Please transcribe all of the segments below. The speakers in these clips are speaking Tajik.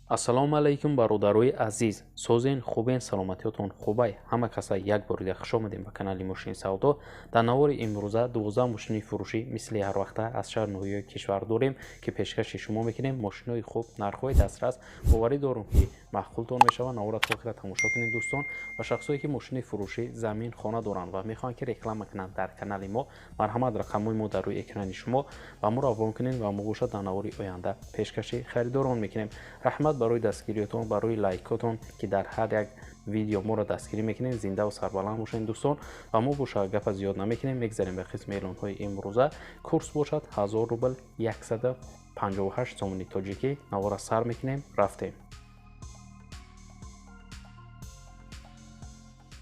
Ассалому алайкум бародарои азиз, созен, хубен, саломатиётон хубай. Ҳама каса як бор дига хуш омадем ба канали Мошини Савдо. Дар навори имрӯза 12 мошини фурӯшӣ мисли ҳар вақта аз шаҳр ноҳияи кишвар дорем, ки пешкаши шумо мекунем. Мошинои хуб, нархҳои дастрас, боварӣ дорум, ки маъқултон мешавад. Навора то охира тамошо кунед, дӯстон. Ва шахсое ки мошини фурӯшӣ, замин, хона доранд ва мехоҳанд, ки реклама кунанд дар канали мо, марҳамат, рақамҳои мо дар рӯи экрани шумо, ба мо равон кунед ва мо бошад дар навори оянда пешкаши харидорон мекунем. Раҳмат барои дастгириятон, барои лайкотон, ки дар ҳар як видео моро дастгирӣ мекунед. Зиндаву сарбаланд бошед, дӯстон. Ва мо боша гапа зиёд намекунем, мегзарем ба қисми эълонҳои имрӯза. Курс бошад 1000 рубл, 158 сомони тоҷикӣ. Навора сар мекунем, рафтем.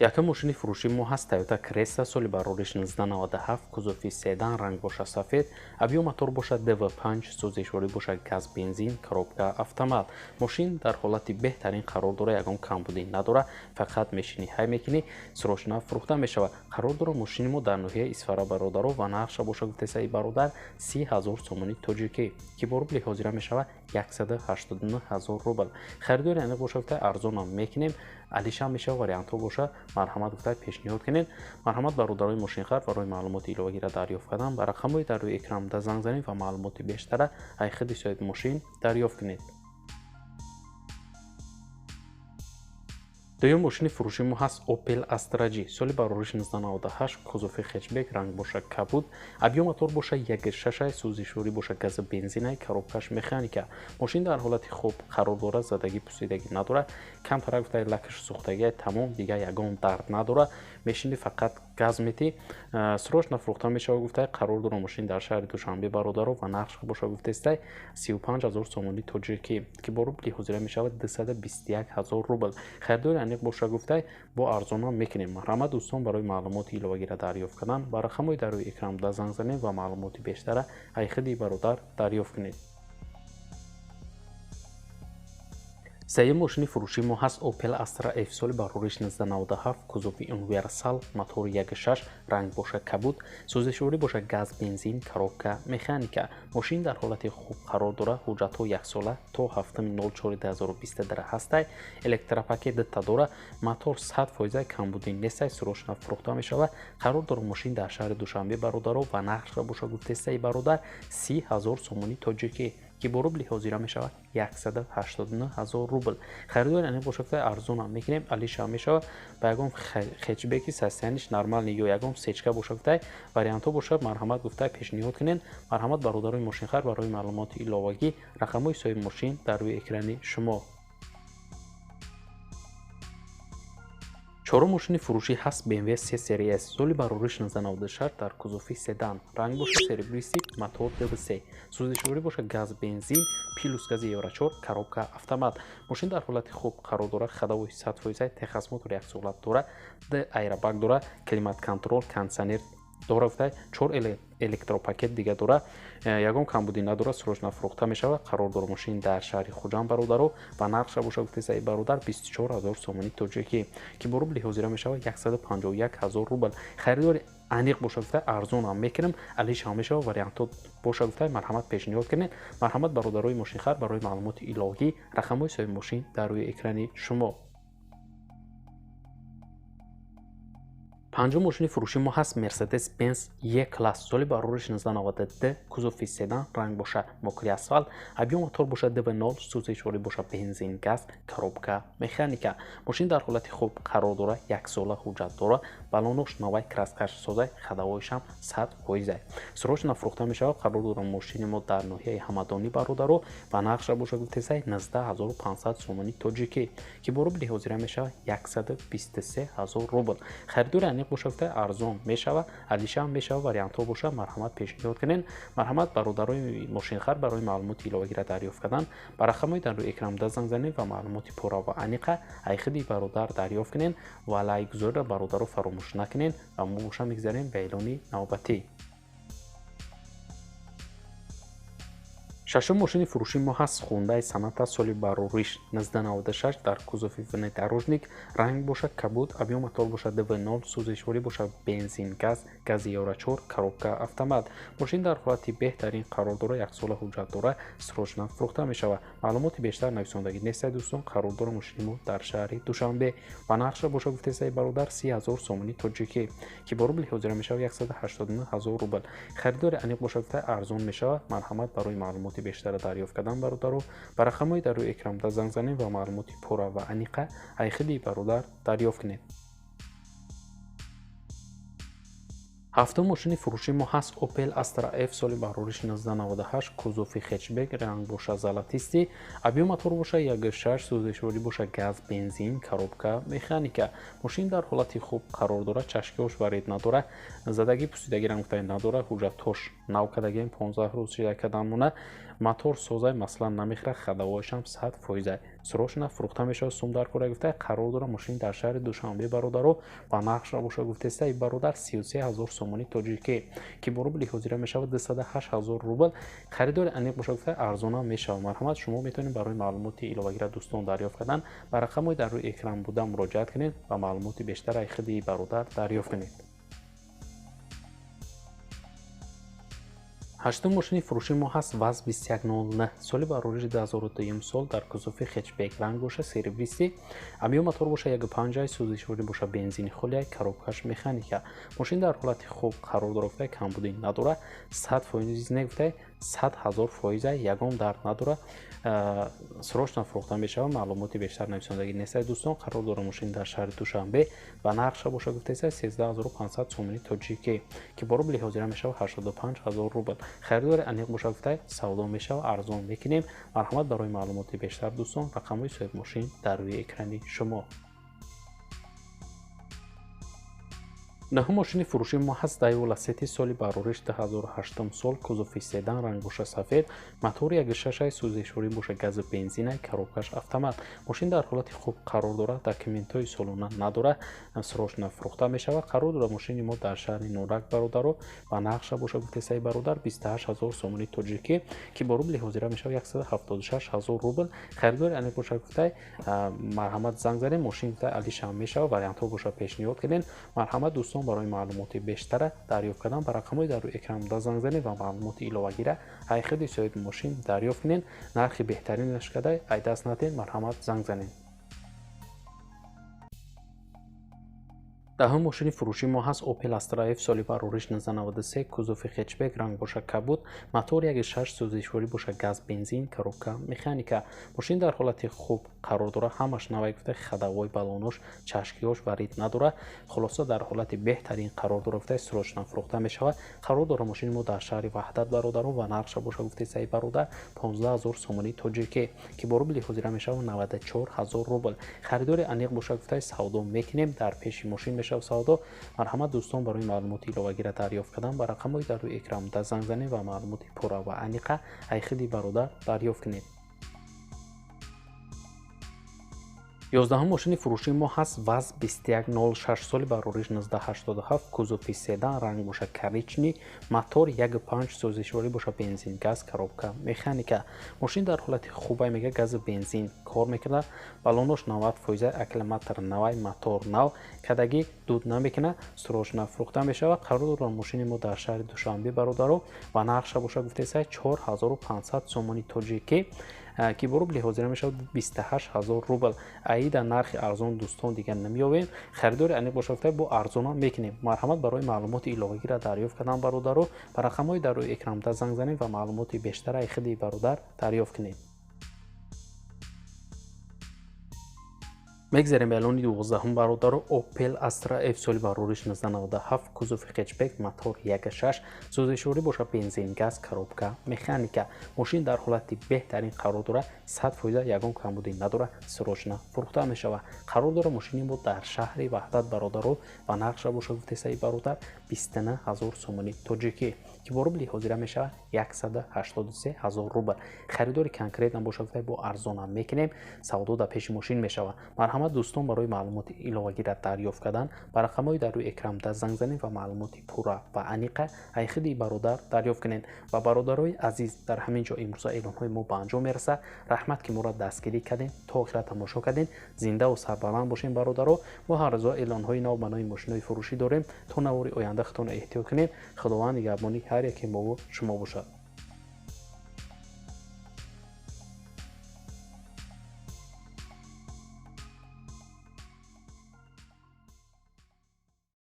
Якум мошини фурӯши мо ҳаст Toyota Cresta, соли барориш 1997, кузови седан, ранг боша сафед, объём мотор бошад DV5, сӯзишворӣ бошад газ бензин, коробка автомат. Мошин дар ҳолати беҳтарин қарор дора, ягон камбудӣ надора, фақат мешинӣ ҳай мекунӣ, срочно фурӯхта мешавад. Қарор дора мошини мо дар ноҳияи Исфара, бародаро, ва нархша боша гуфтесаи бародар 30 ҳазор сомони тоҷикӣ, ки бо рубли ҳозира мешавад 189 ҳазор рубл. Харидори аниқ боша гуфта арзонам мекунем, алишам мешавад, вариантҳо боша марҳамат гуфта пешниҳод кунед. Марҳамат бародарои мошинхар, барои маълумоти иловагиро дарёфт кардан ба рақамҳои дар рӯи экран занг занед ва маълумоти бештара ай худи соҳиби мошин дарёфт кунед. Дуюм мошини фурӯши мо ҳаст Opel Astra G, соли барориш 1998, кузови хетчбек, ранг боша кабуд, объём мотор боша 1.6, сӯзишворӣ боша гази бензинай, коробкаш механика. Мошин дар ҳолати хуб қарор дорад, задагӣ пусидагӣ надорад, камтара гуфтаи лакаш сӯхтагӣ, тамом, дигар ягон дард надорад. Мешини фақат газ мети, срочно фурӯхта мешавад гуфтаи. Қарор дорад мошин дар шаҳри Душанбе, бародаро, ва нархш боша гуфтестай 35 ҳазор сомони тоҷикӣ, ки бо рубли ҳозира мешавад 221 ҳазор рубл. Харидори аниқ боша гуфтай бо арзонам мекунем. Марҳамат дӯстон, барои маълумоти иловагиро дарёфт кардан ба рақамҳои дар рӯи экран занг занед ва маълумоти бештара ай худи бародар дарёфт кунед. Сеюм мошини фурӯши мо ҳаст Opel Astra F, соли барориш 1997, кузови универсал, мотори 1.6, ранг боша кабуд, сӯзишворӣ боша газ бензин, коробка механика. Мошин дар ҳолати хуб қарор дорад, ҳуҷҷатҳо яксола то 7.04.2022 ҳастай, электропакет дута дора, мотор 100%, камбудӣ нестай, срочно фурӯхта мешавад. Қарор дорад мошин дар шаҳри Душанбе, бародаро, ва нархша боша гуфтестай бародар 30 ҳазор сомони тоҷикӣ, ки бо рубли ҳозира мешавад 189 ҳазор рубл. Харидори аниқ боша гуфта арзонам мекунем, алишам мешавад, ба ягон хетчбеки состояниш нормални ё ягон сечка боша гуфта вариантҳо боша марҳамат гуфта пешниҳод кунед. Марҳамат бародарои мошинхар, барои маълумоти иловагӣ рақамҳои соҳиби мошин дар рӯи экрани шумо. Чорум мошини фурӯшӣ ҳаст BMW 3 Series S, соли барориш 1996, дар кузови седан, ранг боша серебристый, мотор DV3, сӯзишворӣ боша газ бензин плюс гази Евро 4, коробка автомат. Мошин дар ҳолати хуб қарор дорад, ходовой 100%, техосмотр яксола дорад, д аэробаг дорад, климат контрол, кондиционер дора гуфта, 4 электропакет дига дора, ягон камбудӣ надорад, срочно фурӯхта мешавад. Қарор дорад мошин дар шаҳри Хуҷанд, бародаро, ва нархша боша гуфтесаи бародар 24 ҳазор сомони тоҷикӣ, ки бо рубли ҳозира мешавад 151 ҳазор рубл. Харидори аниқ боша гуфта арзонам мекунем, алишам мешавад, вариантҳо боша гуфта марҳамат пешниҳод кунед. Марҳамат бародарои мошинхар, барои маълумоти иловагӣ рақамҳои соҳиби мошин дар рӯи экрани шумо. Панҷум мошини фурӯши мо ҳаст Mercedes-Benz E-Class, соли барориш 1992, кузови седан, ранг боша мокри асфалт, объём мотор боша DV0, сӯзишворӣ боша бензин газ, коробка механика. Мошин дар ҳолати хуб қарор дорад, яксола ҳуҷҷат дорад, балонош навай, краскаш созай, ходовойшам 100%. Срочно фурӯхта мешавад. Қарор дорад мошини мо дар ноҳияи Ҳамадонӣ, бародаро, ва нархша боша гуфтесай 19500 сомони тоҷикӣ, ки бо рубли ҳозира мешавад 123 ҳазор рубл. Харидори аниқ боша гуфта арзон мешавад, алишам мешавад, вариантҳо боша марҳамат пешниҳод кунед. Марҳамат бародарои мошинхар, барои маълумоти иловагиро дарёфт кардан ба рақамҳои дар рӯи экран занг занед ва маълумоти пурра ва аниқа ай худи бародар дарёфт кунед ва лайкгузориро бародаро фаромӯш накунед. Ва мо боша мегзарем ба эълони навбатӣ. Шашум мошини фурӯши мо ҳаст Хундай Соната соли барориш 1996 дар кузови внедорожник, ранг боша кабуд, объем мотор боша 2.0, сӯзишворӣ боша бензин газ, гази Евро 4, коробка автомат. Мошин дар ҳолати беҳтарин қарор дора, яксола ҳуҷҷат дора, срочно фурӯхта мешавад. Маълумоти бештар нависондагӣ нестай дӯстон. Қарор дора мошини мо дар шаҳри Душанбе ва нархша боша гуфтесай бародар 30 000 сомонӣ тоҷикӣ, ки бо рубли ҳозира мешавад 189 000 рубл. Харидори аниқ боша гуфта арзон мешавад. Марҳамат барои маълумоти бештара дарёфт кардан бародаро ба рақамҳои дар рӯи экранда занг занед ва маълумоти пурра ва аниқа айхиди бародар дарёфт кунед. Ҳафтум мошини фурӯши мо ҳаст Opel Astra F соли барориш 1998, кузови хетчбек, ранг боша золотистый, объем мотор боша 1.6, сӯзишворӣ боша газ, бензин, коробка механика. Мошин дар ҳолати хуб қарор дорад, чашкиҳош варид надорад, задагӣ пусидагӣ рангтаи надорад, ҳуҷҷатҳош нав кардагием, 15 рӯз шида кардан монад. Мотор созай, маслан намехӯрад, хадавояшам 100%. Срочно фурӯхта мешавад, сум дар кора гуфта. Қарор дорад мошин дар шаҳри Душанбе бародаро ва нархша боша гуфтестай бародар 33 000 сомонӣ тоҷикӣ, ки бо рубли ҳозира мешавад 208 000 рубл. Харидори аниқ боша гуфта арзона мешавад. Марҳамат, шумо метавонед барои маълумоти иловагира дӯстон дарёфт кардан ба рақамҳои дар рӯи экран буда муроҷиат кунед ва маълумоти бештар аз худи бародар дарёфт кунед. Ҳаштум мошини фурӯши мо ҳаст ВАЗ 2109 соли барориши 2002 сол дар кузови хетчбек, ранг боша серебристый, объем мотор боша 1.5, сӯзишворӣ боша бензини холия, коробкаш механика. Мошин дар ҳолати хуб қарор дорад, гуфта камбудӣ надорад, 100% не гуфта 100 000% ягон дард надорад, срочно фурӯхта мешавад. Маълумоти бештар нависондагӣ нестай дӯстон. Қарор дорад мошин дар шаҳри Душанбе ва нархша боша гуфтеса 13500 сомонӣ тоҷикӣ, ки бо рубли ҳозира мешавад 85 000 рубл. Харидори аниқ боша гуфта савдо мешавад, арзон мекунем. Марҳамат барои маълумоти бештар дӯстон рақамҳои соҳибмошин дар рӯи экрани шумо. Наҳум мошини фурӯши мо ҳаст Daewoo Lacetti соли барориш 2008 сол, кузови седан, ранг боша сафед, мотори 1.6, сӯзишворӣ боша газу бензина, коробкаш автомат. Мошин дар ҳолати хуб қарор дорад, документҳои солона надорад, срочно фурӯхта мешавад. Қарор дорад мошини мо дар шаҳри Норак бародаро ва нархша боша гуфтесай бародар 28 000 сомонӣ тоҷикӣ, ки бо рубли ҳозира мешавад 176 000 рубл. Харидори аниқ боша гуфтай марҳамат занг занед, мошин гуфтай алишам мешавад, вариантҳо боша пешниҳод кунед. Марҳамат дӯстон барои маълумоти бештара дарёфт кардан ба рақамҳои дар рӯи экран буда занг занед ва маълумоти иловагира ай худи соҳиби мошин дарёфт кунед. Нархи беҳтаринаш кадай ай даст надиҳед, марҳамат занг занед. Даҳум мошини фурӯши мо ҳаст Opel Astra F соли барориш 1993, кузови хетчбек, ранг боша кабуд, мотор 1.6, сӯзишворӣ боша газ, бензин, коробка механика. Мошин дар ҳолати хуб қарор дорад, ҳамаш навай гуфта хадавои балонош, чашкиҳош варид надорад. Хулоса дар ҳолати беҳтарин қарор дорад, гуфта срочно фурӯхта мешавад. Қарор дорад мошини мо дар шаҳри Ваҳдат бародаро ва нархша боша гуфтесай бародар 15 000 сомонӣ тоҷикӣ, ки бо рубли ҳозира мешавад 94 000 рубл. Харидори аниқ боша гуфта савдо мекунем, дар пеши мошин мешавад савдо. Марҳамат дӯстон барои маълумоти иловагира дарёфт кардан ба рақамҳои дар рӯи экран буда занг занед ва маълумоти пурра ва аниқа ай худи бародар дарёфт кунед. 11 мошини фурӯши мо ҳаст ВАЗ 2106 соли барориш 1987, кузови седан, ранг боша коричневый, мотор 1.5, сӯзишворӣ боша бензин, газ, коробка механика. Мошин дар ҳолати хубай мега газу бензин кор мекунад, балонош 90%, аккумулятор навай, мотор нав, кадагӣ дуд намекунад, срочно фурӯхта мешавад. Қарор дорад мошини мо дар шаҳри Душанбе бародаро ва нархша боша гуфтесай 4500 сомонӣ тоҷикӣ, ки бо рубли ҳозира мешавад 28 000 рубл. Аида нархи арзон дӯстон дигар намеёбем. Харидори аниқ боша гуфта бо арзона мекунем. Марҳамат барои маълумоти иловагиро дарёфт кардан бародаро ба рақамҳои дар рӯи экран буда занг занед ва маълумоти бештар ай худи бародар дарёфт кунед. Мегзарем ба эълони 12 бародаро Opel Astra F соли барориш 1997, кузови хетчбек, мотор 1.6, сӯзишворӣ боша бензин, газ, коробка механика. Мошин дар ҳолати беҳтарин қарор дорад, 100% ягон камбудӣ надорад, срочно фурӯхта мешавад. Қарор дорад мошини мо дар шаҳри Ваҳдат бародаро ва нархша боша гуфтесаи бародар 29 000 сомонӣ тоҷикӣ, ки бо рубли ҳозира мешавад 183 ҳазор рубл. Харидори конкретно бошад, гуфта, бо арзонам мекунем, савдо дар пеши мошин мешавад. Марҳамат, дӯстон, барои маълумоти иловагиро дарёфт кардан ба рақамҳои дар рӯи экран даст занг занед ва маълумоти пурра ва аниқа ай худи бародар дарёфт кунед. Ва бародарои азиз, дар ҳамин ҷо имрӯза эълонҳои мо ба анҷом мерасад. Раҳмат, ки моро дастгирӣ кардем, то охира тамошо кардем. Зиндаву сарбаланд бошем, бародаро. Мо ҳар рӯза эълонҳои нав ба нави мошинҳои фурӯшӣ дорем. То навори оянда худтонро эҳтиёт кунем. Худованд нигаҳбони ҳар яке мову шумо бошад.